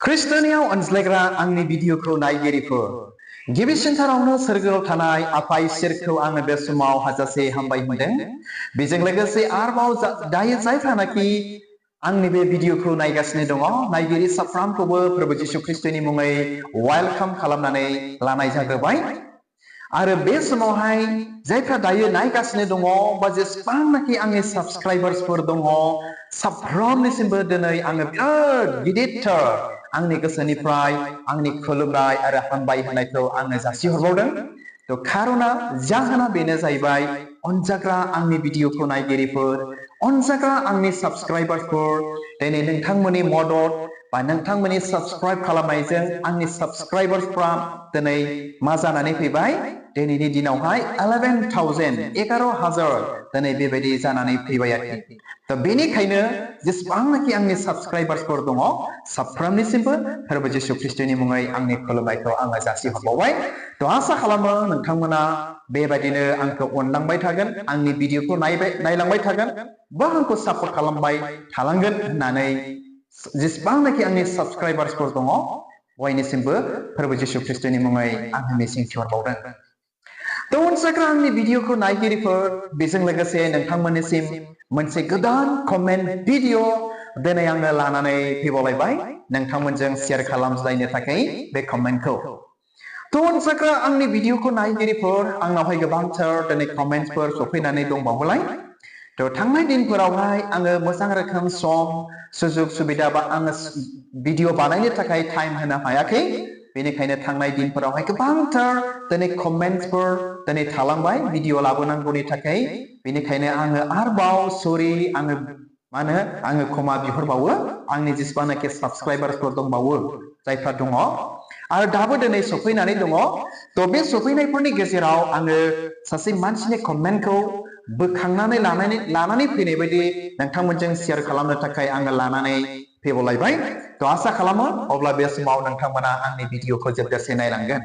ख्रिस्टनियाव अनज्लायग्रा आंनि भिडिअखौ नायगिरिफोर गिबिसिनथारावनो सोरगोआव थानाय आफा इसोरखौ आङो बे समाव हाजासे हामबाय होनदों। बेजों लोगोसे आरोबाव दायो जायफ्रानाखि आंनि बे भिडिअखौ नायगासिनो दङ नायगिरि साफ्रोमखौबो प्रभु जिशु ख्रिस्टनि मुङै वेलकाम खालामनानै लानाय जाग्रोबाय। आरो बे समावहाय जायफ्रा दायो नायगासिनो दङ बा जेसेबांनाखि आंनि साबस्क्राइबार्सफोर दङ साफ्रोमनिसिमबो दिनै आङो बिराद गिदिरथार आंनि गोसोनिफ्राय आंनि खुलुमनाय आरो हामबाय होनायखौ आङो जासिहरबावदों। थ' खार'ना जाहोना बेनो जाहैबाय अनजाग्रा आंनि भिडिअखौ नायगिरिफोर, अनजाग्रा आंनि साबस्क्राइबारफोर, दिनै नोंथांमोननि मदद बा नोंथांमोननि साबस्क्राइब खालामनायजों आंनि साबस्क्राइबारफ्रा दिनै मा जानानै फैबाय, दिनैनि दिनावहाय 11,000 दिनै बेबायदि जानानै फैबाय आरोखि। थ' बेनिखायनो जेसेबांनाखि आंनि साबस्क्राइबार्सफोर दङ साफ्रोमनिसिमबो प्रभु जिशु ख्रिस्टनि मुङै आंनि खुलुमनायखौ आङो जासिहरबावबाय। थ' आसा खालामो नोंथांमोना बेबायदिनो आंखौ अनलांबाय थागोन, आंनि भिडिअखौ नायलांबाय थागोन बा आंखौ सापर्ट खालामबाय थालांगोन होननानै जेसेबांनाखि आंनि साबस्क्राइबार्सफोर दङ बयनिसिमबो प्रभु जिशु ख्रिस्टनि मुङै आङो मिजिंथिहरबावदों। थ' अनसायग्रा आंनि भिडिअखौ नायगिरिफोर, बेजों लोगोसे नोंथांमोननिसिम मोनसे गोदान कमेन्ट भिडिअ दिनै आङो लानानै फैबावलायबाय नोंथांमोनजों शेयार खालामज्लायनो थाखाय बे कमेन्टखौ। थ' अनसायग्रा आंनि भिडिअखौ नायगिरिफोर, आंनावहाय गोबांथार दिनै कमेन्टसफोर सफैनानै दंबावोलाय। थ' थांनाय दिनफोरावहाय आङो मोजां रोखोम सम सुजुग सुबिदा बा आङो भिडिअ बानायनो थाखाय टाइम होनो हायाखै। बेनिखायनो थांनाय दिनफोरावहाय गोबांथार दिनै कमेन्टसफोर दिनै थालांबाय भिडिअ लाबोनांगौनि थाखाय। बेनिखायनो आङो आरोबाव सरि आङो क्षमा बिहरबावो आंनि जेसेबांनाखि साबस्क्राइबार्सफोर दंबावो जायफ्रा दङ आरो दाबो दिनै सफैनानै दङ। थ' बे सफैनायफोरनि गेजेराव आङो सासे मानसिनि कमेन्टखौ बोखांनानै लानानै फैनाय बायदि नोंथांमोनजों शेयार खालामनो थाखाय आङो लानानै फैबावलायबाय। थ' आसा खालामो अब्ला बे समाव नोंथांमोना आंनि भिडिअखौ जोबजासे नायलांगोन।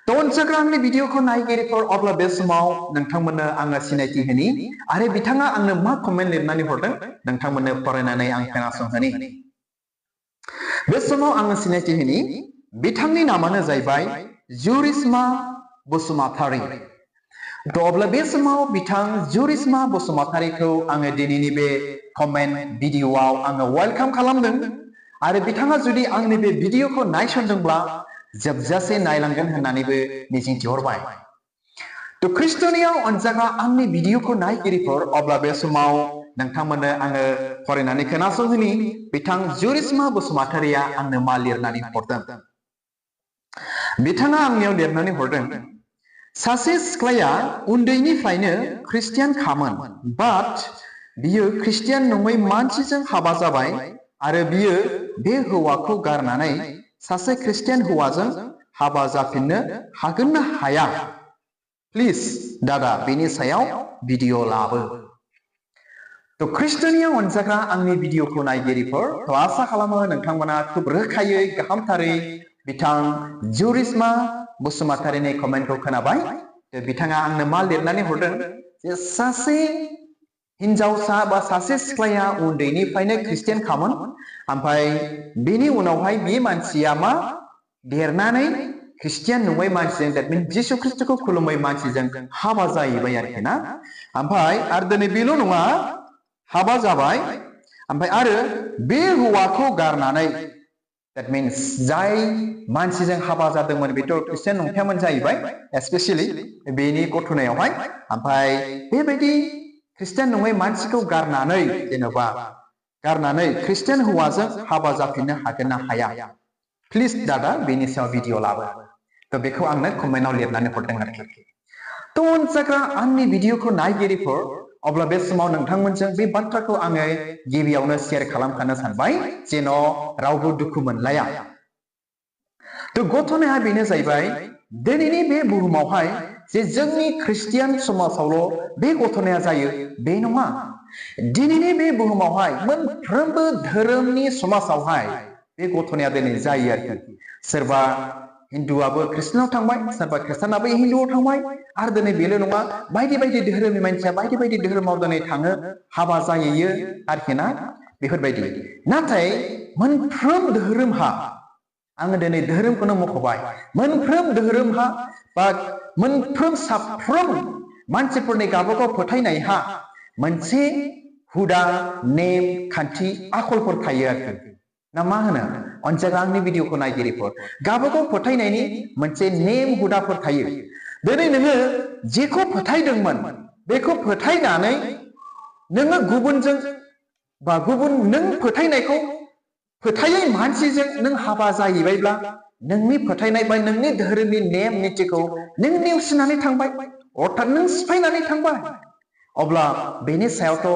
थ' अनसायग्रा आंनि भिडिअखौ नायगिरिफोर, अब्ला बे समाव नोंथांमोननो आङो सिनायथि होनि आरो बिथाङा आंनो मा कमेन्ट लिरनानै हरदों नोंथांमोननो फरायनानै आं खोनासंहोनि। बे समाव आङो सिनायथि होनि, बिथांनि नामानो जाहैबाय जुरिस्मा बसुमतारी। थ' अब्ला बे समाव बिथां जुरिस्मा बसुमतारीखौ आङो दिनैनि बे कमेन्ट भिडिअआव आङो वेलकाम खालामदों आरो बिथाङा जुदि आंनि बे भिडिअखौ नायसनदोंब्ला जोबजासे नायलांगोन होननानैबो मिजिंथिहरबाय। थ' ख्रिस्टनियाव अनजाग्रा आंनि भिडिअखौ नायगिरिफोर, अब्ला बे समाव नोंथांमोननो आङो फरायनानै खोनासंहोनि बिथां जुरिस्मा बसुमतारीया आंनो मा लिरनानै हरदों। बिथाङा आंनियाव लिरनानै हरदों, सासे सिख्लाया उन्दैनिफ्रायनो ख्रिस्टियानखामोन, बाट बियो ख्रिस्टियान नङै मानसिजों हाबा जाबाय आरो बियो बे हौवाखौ गारनानै सासे ख्रिस्टियान हौवाजों हाबा जाफिननो हागोन ना हाया? प्लिज दादा बेनि सायाव भिडिअ लाबो। थ' ख्रिस्टनियाव अनजाग्रा आंनि भिडिअखौ नायगिरिफोर, थ' आसा खालामो नोंथांमोना खुब रोखायै गाहामथारै बिथां जुरिस्मा बसुमतारीनि कमेन्टखौ खोनाबाय। बिथाङा आंनो मा लिरनानै हरदों जे सासे हिनजावसा बा सासे सिख्लाया उन्दैनिफ्रायनो ख्रिस्टियानखामोन, ओमफ्राय बेनि उनावहाय बे मानसिया मा देरनानै ख्रिस्टियान नङै मानसिजों, दैट मिन्स जिशु ख्रिस्टखौ खुलुमै मानसिजों हाबा जाहैबाय आरोखि ना। ओमफ्राय आरो दिनै बेल' नङा, हाबा जाबाय ओमफ्राय आरो बे हौवाखौ गारनानै, दैट मिन्स जाय मानसिजों हाबा जादोंमोन बेथ' ख्रिस्टियान नंखायामोन जाहैबाय स्पेसियेलि बेनि घटनायावहाय। ओमफ्राय बेबायदि ख्रिस्टियान नङै मानसिखौ गारनानै गारनानै ख्रिस्टियान हौवाजों हाबा जाफिननो हागोन ना हाया? प्लिज दादा बेनि सायाव भिडिअ लाबो। थ' बेखौ आंनो कमेन्टआव लिरनानै हरदों आरोखि। थ' अनसायग्रा आंनि भिडिअखौ नायगिरिफोर, अब्ला बे समाव नोंथांमोनजों बे बाथ्राखौ आङो गिबियावनो शेयार खालामखानो सानबाय जेन' रावबो दुखु मोनलाया। थ' घटनाया बेनो जाहैबाय, दिनैनि बे बुहुमावहाय जे जोंनि ख्रिस्टियान समाजावल' बे घटनाया जायो बे नङा। दिनैनि बे बुहुमावहाय मोनफ्रोमबो धोरोमनि समाजावहाय बे घटनाया दिनै जायो आरोखि। सोरबा हिन्दुआबो ख्रिस्टानाव थांबाय, सोरबा ख्रिस्टानाबो हिन्दुआव थांबाय, आरो दिनै बेल' नङा बायदि बायदि धोरोमनि मानसिया बायदि बायदि धोरोमाव दिनै थाङो, हाबा जाहैयो आरोखि ना। बेफोरबायदि नाथाय मोनफ्रोम धोरोमहा आङो दिनै धोरोमखौनो मख'बाय मोनफ्रोम धोरोमहा बा मोनफ्रोम साफ्रोम मानसिफोरनि गावबागाव फोथायनायहा मोनसे हुदा नेम खान्थि आखलफोर थायो आरोखि ना मा होनो अनजाग्रा आंनि भिडिअखौ नायगिरिफोर गावबागाव फोथायनायनि मोनसे नेम हुदाफोर थायो दिनै नोङो जेखौ फोथायदोंमोन बेखौ फोथायनानै नोङो गुबुनजों बा गुबुन नों फोथायनायखौ फोथायै मानसिजों नों हाबा जाहैबायब्ला नोंनि फोथायनाय बा नोंनि धोरोमनि नेम नितिखौ नों नेवसिनानै थांबाय अर्थात नों सिफायनानै थांबाय अब्ला बेनि सायावथ'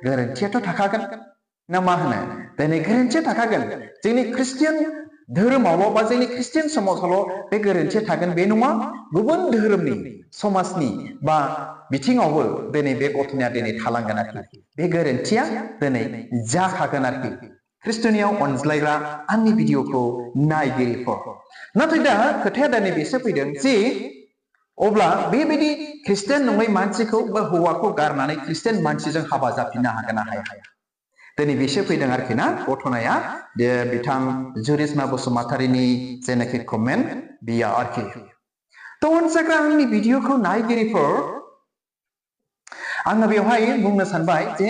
गोरोन्थियाथ' थाखागोन ना मा होनो दिनै गोरोन्थिया थाखागोन जोंनि ख्रिस्टियान धोरोमावल' बा जोंनि ख्रिस्टियान समाजावल' बे गोरोन्थिया थागोन बे नङा गुबुन धोरोमनि समाजनि बा बिथिङावबो दिनै बे गथनाया दिनै थालांगोन आरोखि बे गोरोन्थिया दिनै जाखागोन आरोखि ख्रिस्टनियाव अनज्लायग्रा आंनि भिडिअखौ नायगिरिफोर नाथाय दा खोथाया दिनै बेसो फैदों जे अब्ला बेबायदि ख्रिस्टियान नङै मानसिखौ बा हौवाखौ गारनानै ख्रिस्टियान मानसिजों हाबा जाफिननो हागोन ना हाया दिनै बेसो फैदों आरोखि ना गथनाया बिथां जुरिस्मा बसुमतारीनि जेनाखि कमेन्ट बियो आरोखि थ' अनजाग्रा आंनि भिडिअखौ नायगिरिफोर आङो बेवहाय बुंनो सानबाय जे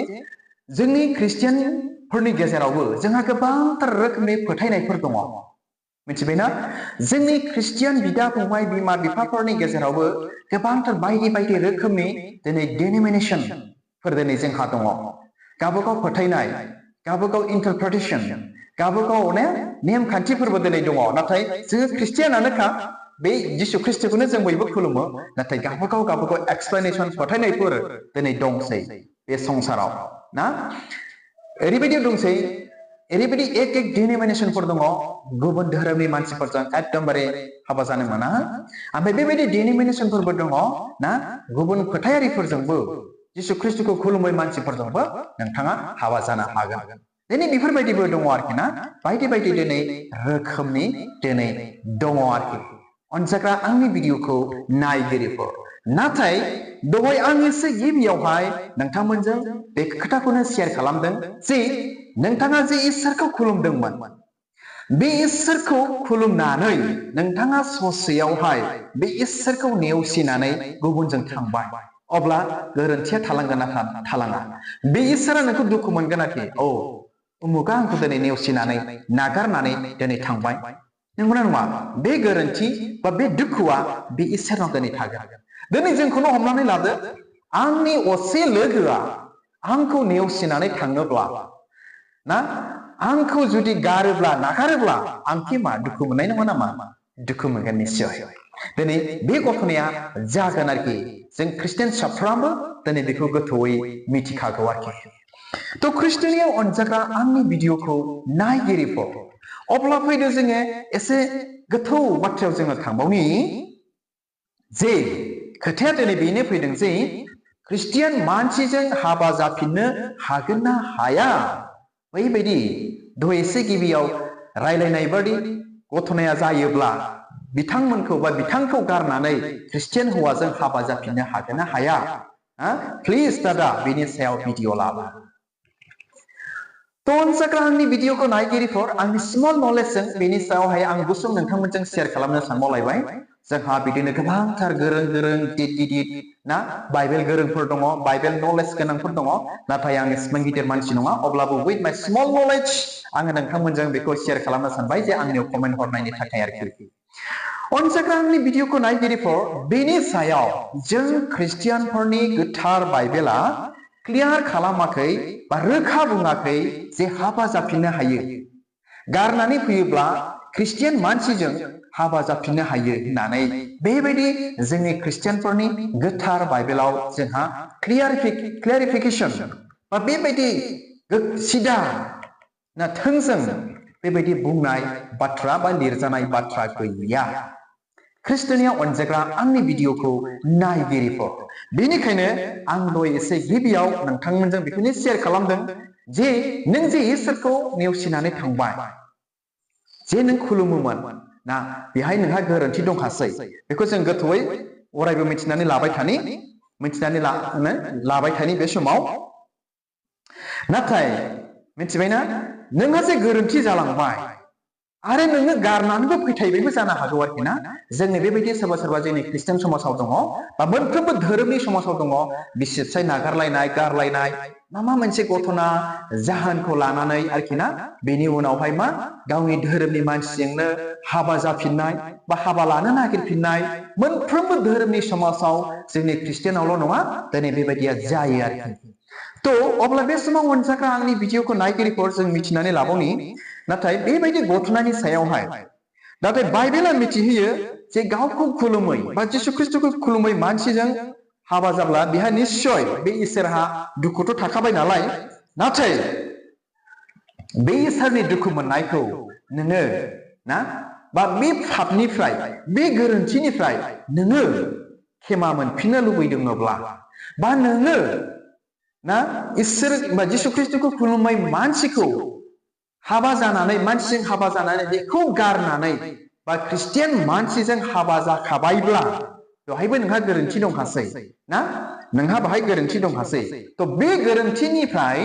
जोंनि ख्रिस्टियानफोरनि गेजेरावबो जोंहा गोबांथार रोखोमनि फोथायनायफोर दङ मिथिबायना जोंनि ख्रिस्टियान बिदा फंबाय बिमा बिफाफोरनि गेजेरावबो गोबांथार बायदि बायदि रोखोमनि दिनै डेनिमिनेसनफोर दिनै जोंहा दङ गावबागाव फोथायनाय गावबागाव इन्टारप्रिटेसन गावबागाव नेमखान्थिफोरबो दिनै दङ नाथाय जोङो ख्रिस्टियानानोखा बे जिसु ख्रिस्टखौनो जों बयबो खुलुमो नाथाय गावबागाव एक्सप्लेनेसन फोथायनायफोर दिनै दंसै बे संसाराव ना ओरैबायदि दंसै ओरैबायदि एक डिनोमिनेसनफोर दङ गुबुन धोरोमनि मानसिफोरजों एकदमबारे हाबा जानो मोना ओमफ्राय बेबायदि डिनोमिनेसनफोरबो दङ ना गुबुन फोथायारिफोरजोंबो जिसु ख्रिस्टखौ खुलुमै मानसिफोरजोंबो नोंथाङा हाबा जानो हागोन दिनै बेफोरबायदिबो दङ आरोखि ना बायदि बायदि दिनै रोखोमनि दिनै दङ आरोखि अनजाग्रा आंनि भिडिअखौ नायगिरिफोर नाथाय दहाय आं एसे गिबियावहाय नोंथांमोनजों बे खोथाखौनो शेयार खालामदों जे नोंथाङा जे इसोरखौ खुलुमदोंमोन बे इसोरखौ खुलुमनानै नोंथाङा ससेयावहाय बे इसोरखौ नेवसिनानै गुबुनजों थांबाय अब्ला गोरोन्थिया थालांगोन ना थालाङा बे इसोरा नोंखौ दुखु मोनगोन आरोखि औ उमुगा आंखौ दिनै नेवसिनानै नागारनानै दिनै थांबाय नंगौना नङा बे गोरोन्थि बा बे दुखुआ बे इसोरनाव दिनै थागोन दिनै जोंखौनो हमनानै लादो आंनि असे लोगोआ आंखौ नेवसिनानै थाङोब्ला ना आंखौ जुदि गारोब्ला नागारोब्ला आंखि मा दुखु मोननाय नङा नामा दुखु मोनगोन निश्चय दिनै बे गथनाया जागोन आरोखि जों ख्रिस्टियान साफ्रोमबो दिनै बेखौ गोथौयै मिथिखागौ आरोखि थ' ख्रिस्टियानियाव अनजाग्रा आंनि भिडिअखौ नायगिरिफोर अब्ला फैदो जोङो एसे गोथौ बाथ्रायाव जोङो थांबावनि जे खोथाया दिनै बेनो फैदों जे ख्रिस्टियान मानसिजों हाबा जाफिननो हागोन ना हाया बैबायदि दहाय एसे गिबियाव रायलायनाय बादि गथनाया जायोब्ला बिथांमोनखौ बा बिथांखौ गारनानै ख्रिस्टियान हौवाजों हाबा जाफिननो हागोन ना हाया प्लिज दादा बेनि सायाव भिडिअ लाबो थ' अनजाग्रा आंनि भिडिअखौ नायगिरिफोर आंनि स्मल नलेजजों बेनि सायावहाय आं गुसुं नोंथांमोनजों शेयार खालामनो सानबावलायबाय जोंहा बिदिनो गोबांथार गोरों गिदिर ना बाइबेल गोरोंफोर दङ बाइबेल नलेज गोनांफोर दङ नाथाय आं एसेबां गिदिर मानसि नङा अब्लाबो उइथ माय स्मल नलेज आङो नोंथांमोनजों बेखौ शेयार खालामनो सानबाय जे आंनियाव कमेन्ट हरनायनि थाखाय आरोखि अनजाग्रा आंनि भिडिअखौ नायगिरिफोर बेनि सायाव जों ख्रिस्टियानफोरनि गोथार बाइबेला क्लियार खालामाखै बा रोखा बुङाखै जे हाबा जाफिननो हायो गारनानै फैयोब्ला ख्रिस्टियान मानसिजों हाबा जाफिननो हायो होननानै बेबायदि जोंनि ख्रिस्टियानफोरनि गोथार बाइबेलाव जोंहा क्लियारिफिकेसन बा बेबायदि सिदा ना थोंजों बेबायदि बुंनाय बाथ्रा बा लिरजानाय बाथ्रा गैया ख्रिस्टनियाव अनजाग्रा आंनि भिडिअखौ नायगिरिफोर बेनिखायनो आं दहाय एसे गिबियाव नोंथांमोनजों बेखौनो शेयार खालामदों जे नों जे इसोरखौ नेवसिनानै थांबाय जे नों खुलुमोमोन ना बेहाय नोंहा गोरोन्थि दंखासै बेखौ जों गोथौयै अरायबो मिथिनानै लाबाय थानि बे समाव नाथाय मिथिबायना नोंहा जे गोरोन्थि जालांबाय आरो नोङो गारनानैबो फैथायबायबो जानो हागौ आरोखि ना जोंनि बेबायदि सोरबा सोरबा जोंनि ख्रिस्टियान समाजाव दङ बा मोनफ्रोमबो धोरोमनि समाजाव दङ बिसिरसाय नागारलायनाय गारलायनाय माबा मोनसे घटना जाहोनखौ लानानै आरोखि ना बेनि उनावहाय मा गावनि धोरोमनि मानसिजोंनो हाबा जाफिननाय बा हाबा लानो नागिरफिननाय मोनफ्रोमबो धोरोमनि समाजाव जोंनि ख्रिस्टियानावल' नङा दिनै बेबायदिया जायो आरोखि तो अब्ला बे समाव अनजाग्रा आंनि भिडिअखौ नायगिरिफोर जों मिथिनानै लाबावनि नाथाय बेबायदि घटनानि सायावहाय नाथाय बाइबेला मिथिहोयो जे गावखौ खुलुमै बा जिसु ख्रिस्टखौ खुलुमै मानसिजों हाबा जाब्ला बिहा निश्चय बे इसोरहा दुखुथ' थाखाबाय नालाय नाथाय बे इसोरनि दुखु मोननायखौ नोङो ना बा बे पापनिफ्राय बे गोरोन्थिनिफ्राय नोङो खेमा मोनफिननो लुबैदोंब्ला बा नोङो ना इसोर बा जिसु ख्रिस्टखौ खुलुमै मानसिखौ हाबा जानानै मानसिजों हाबा जानानै बेखौ गारनानै बा ख्रिस्टियान मानसिजों हाबा जाखाबायब्ला बेवहायबो नोंहा गोरोन्थि दंखासै ना नोंहा बाहाय गोरोन्थि दंखासै तो बे गोरोन्थिनिफ्राय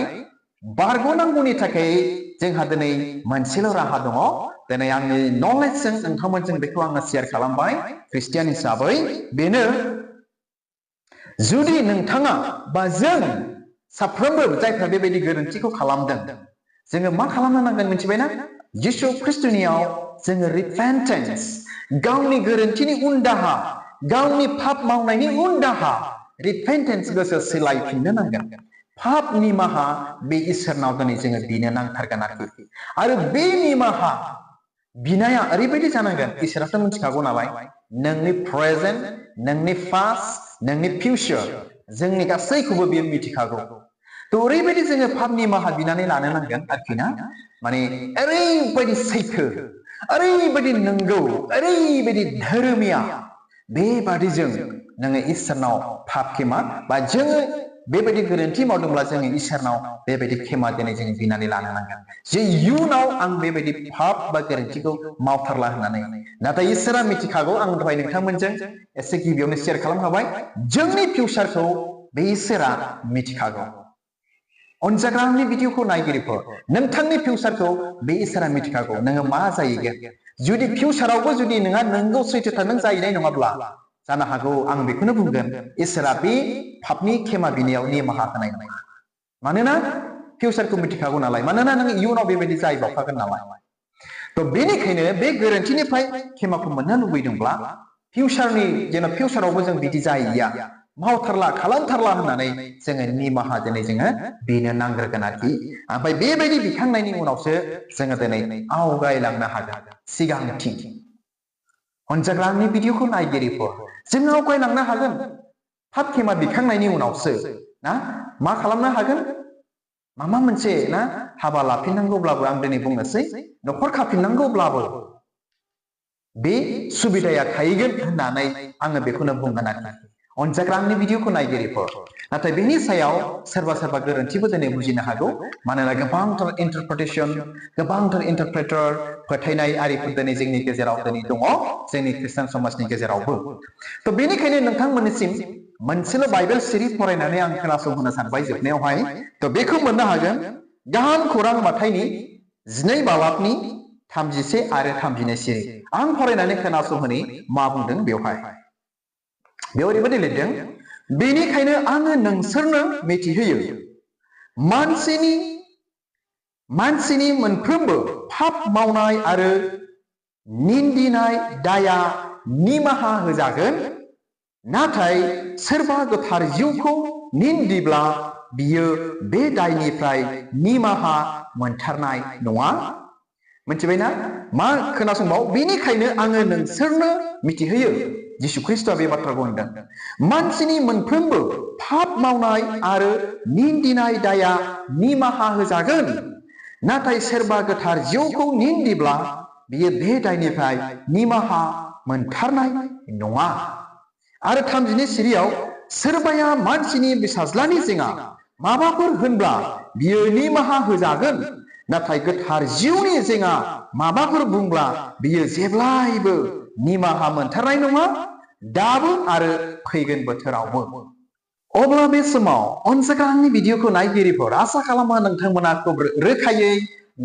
बारग'नांगौनि थाखाय जोंहा दिनै मोनसेल' राहा दङ दिनै आंनि नलेजजों नोंथांमोनजों बेखौ आङो शेयार खालामबाय ख्रिस्टियान हिसाबै बेनो जुदि नोंथाङा बा जों साफ्रोमबो जायफ्रा बेबायदि गोरोन्थिखौ खालामदों जोङो मा खालामनो नांगोन मिथिबायना जिसु ख्रिस्टनियाव जोङो रिपेन्टेन्स गावनि गोरोन्थिनि उनदाहा गावनि पाप मावनायनि उनदाहा रिपेन्टेन्स गोसो सोलायफिननो नांगोन पाप निमाहा बे इसोरनाव दिनै जोङो बिनो नांथारगोन आरोखि आरो बे निमाहा बिनाया ओरैबायदि जानांगोन इसोराथ' मिथिखागौ नालाय नोंनि प्रेजेन्ट नोंनि पास्ट नोंनि फिउचार जोंनि गासैखौबो बियो मिथिखागौ तो ओरैबायदि जोङो पाप निमाहा बिनानै लानो नांगोन आरोखि ना माने ओरैबायदि सैथो ओरैबायदि नंगौ ओरैबायदि धोरोमिया बेबादिजों नोङो इसोरनाव पाप खेमा बा जोङो बेबायदि गोरोन्थि मावदोंब्ला जोङो इसोरनाव बेबायदि खेमा दिनै जों बिनानै लानो नांगोन जे इयुनाव आं बेबायदि पाप बा गोरोन्थिखौ मावथारला होननानै नाथाय इसोरा मिथिखागौ आं दहाय नोंथांमोनजों एसे गिबियावनो शेयार खालामखाबाय जोंनि फिउचारखौ बे इसोरा मिथिखागौ अनजाग्रा आंनि भिडिअखौ नायगिरिफोर नोंथांनि फिउचारखौ बे इसोरा मिथिखागौ नोङो मा जाहैगोन जुदि फिउचारावबो जुदि नोंहा नंगौ सैथोथार नों जाहैनाय नङाब्ला जानो हागौ आं बेखौनो बुंगोन इसोरा बे पापनि खेमा बिनायाव निमाहा होनाय नङा मानोना फिउचारखौ मिथिखागौ नालाय मानोना नों इयुनाव बेबायदि जाहैबावखागोन नालाय तो बेनिखायनो बे गोरोन्थिनिफ्राय खेमाखौ मोननो लुबैदोंब्ला फिउचारनि जेन' फिउचारावबो जों बिदि जाहैया मावथारला खालामथारला होननानै जोङो निमाहा दिनै जोङो बिनो नांग्रोगोन आरोखि ओमफ्राय बेबायदि बिखांनायनि उनावसो जोङो दिनै आवगायलांनो हागोन सिगांथिं अनजाग्रा आंनि भिडिअखौ नायगिरिफोर जों आवगायलांनो हागोन पाप खेमा बिखांनायनि उनावसो ना मा खालामनो हागोन माबा मोनसे ना हाबा लाफिननांगौब्लाबो आं दिनै बुंनोसै न'खर खाफिननांगौब्लाबो बे सुबिदाया थाहैगोन होननानै आङो बेखौनो बुंगोन आरोखि अनजाग्रा आंनि भिडिअखौ नायगिरिफोर नाथाय बेनि सायाव सोरबा सोरबा गोरोन्थिबो दिनै बुजिनो हागौ मानोना गोबांथार इन्टारप्रिटेसन गोबांथार इन्टारप्रेटर फोथायनाय आरिफोर दिनै जोंनि गेजेराव दिनै दङ जोंनि ख्रिस्टान समाजनि गेजेरावबो तो बेनिखायनो नोंथांमोननिसिम मोनसेल' बाइबेल सिरि फरायनानै आं खोनासंहोनो सानबाय जोबनायावहाय तो बेखौ मोननो हागोन गाहाम खौरां माथाइनि 12 बालाबनि 31 आरो 32 सिरि आं फरायनानै खोनासंहोनि मा बुंदों बेवहाय बेयाव ओरैबायदि लिरदों बेनिखायनो आङो नोंसोरनो मिथिहोयो मानसिनि मोनफ्रोमबो पाप मावनाय आरो निन्दिनाय दाया निमाहा होजागोन नाथाय सोरबा गोथार जिउखौ निन्दिब्ला बियो बे दायनिफ्राय निमाहा मोनथारनाय नङा मिथिबायना मा खोनासंबाव बेनिखायनो आङो नोंसोरनो मिथिहोयो जिसु ख्रिस्टआ बे बाथ्राखौ होनदों मानसिनि मोनफ्रोमबो पाप मावनाय आरो निन्दिनाय दाया निमाहा होजागोन नाथाय सोरबा गोथार जिउखौ निन्दिब्ला बियो बे दायनिफ्राय निमाहा मोनथारनाय नङा आरो 32 सिरियाव सोरबाया मानसिनि फिसाज्लानि जिङा माबाफोर होनब्ला बियो निमाहा होजागोन नाथाय गोथार जिउनि जिङा माबाफोर बुंब्ला बियो जेब्लायबो निमाहा मोनथारनाय नङा दाबो आरो फैगोन बोथोरावबो अब्ला बे समाव अनजाग्रा आंनि भिडिअखौ नायगिरिफोर आसा खालामो नोंथांमोना खोब रोखायै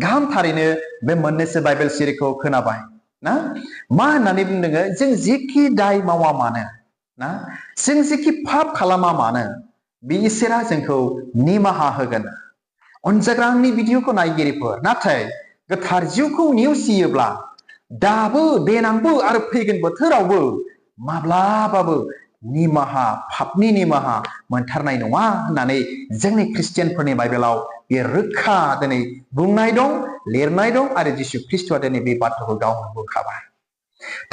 गाहाम थारैनो बे मोननैसो बाइबेल सिरिखौ खोनाबाय ना मा होननानै बुंदों जों जेखि दाय मावा मानो ना जों जेखि पाप खालामा मानो बे इसोरा जोंखौ निमाहा होगोन अनजाग्रा आंनि भिडिअखौ नायगिरिफोर नाथाय गोथार जिउखौ नेवसियोब्ला दाबो देनांबो आरो फैगोन बोथोरावबो माब्लाबाबो निमाहा पापनि निमाहा मोनथारनाय नङा होननानै जोंनि ख्रिस्टियानफोरनि बाइबेलाव बे रोखा दिनै बुंनाय दं लिरनाय दं आरो जिसु ख्रिस्टआ दिनै बे बाथ्राखौ गावनो बुंखाबाय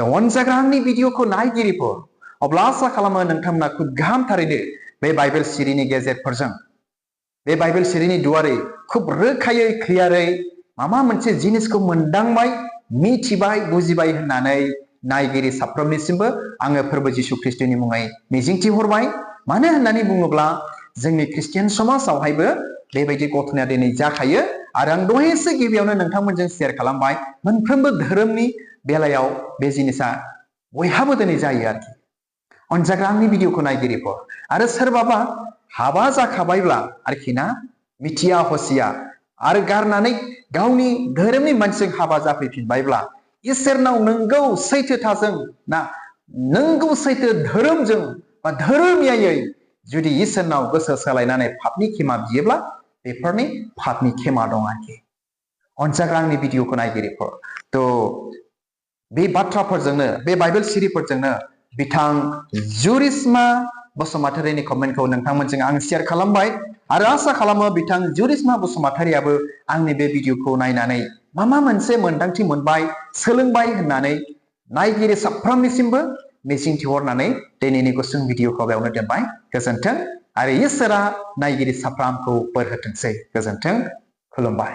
दा अनजाग्रा आंनि भिडिअखौ नायगिरिफोर अब्ला आसा खालामो नोंथांमोना खुब गाहाम थारैनो बे बाइबेल सिरिनि गेजेरफोरजों बे बाइबेल सिरिनि दुवारै खुब रोखायै क्लियारै माबा मोनसे जिनिसखौ मोनदांबाय मिथिबाय बुजिबाय होननानै नायगिरि साफ्रोमनिसिमबो आङो फोरबो जिसु ख्रिस्टनि मुङै मिजिंथिहरबाय मानो होननानै बुङोब्ला जोंनि ख्रिस्टियान समाजावहायबो बेबायदि घटनाया दिनै जाखायो आरो आं दहायसो गिबियावनो नोंथांमोनजों शेयार खालामबाय मोनफ्रोमबो धोरोमनि बेलायाव बे जिनिसा बयहाबो दिनै जायो आरोखि अनजाग्रा आंनि भिडिअखौ नायगिरिफोर आरो सोरबाबा हाबा जाखाबायब्ला आरोखि ना मिथिया हसिया आरो गारनानै गावनि धोरोमनि मानसिजों हाबा जाफैफिनबायब्ला इसोरनाव नंगौ सैथोथाजों ना नंगौ सैथो धोरोमजों बा धोरोमियायै जुदि इसोरनाव गोसो सोलायनानै पापनि खेमा बियोब्ला बेफोरनि पापनि खेमा दं आरोखि अनजाग्रा आंनि भिडिअखौ नायगिरिफोर थ' बे बाथ्राफोरजोंनो बे बाइबेल सिरिफोरजोंनो बिथां जुरिस्मा बसुमतारिनि कमेन्टखौ नोंथांमोनजों आं शेयार खालामबाय आरो आसा खालामो बिथां जुरिस्मा बसुमतारियाबो आंनि बे भिडिअखौ नायनानै माबा मोनसे मोनदांथि मोनबाय सोलोंबाय होननानै नायगिरि साफ्रोमनिसिमबो मिजिंथिहरनानै दिनैनि गुसुं भिडिअखौ बेयावनो दोनबाय गोजोन्थों आरो इसोरा नायगिरि साफ्रोमखौ बोर होथोंसै गोजोन्थों खुलुमबाय।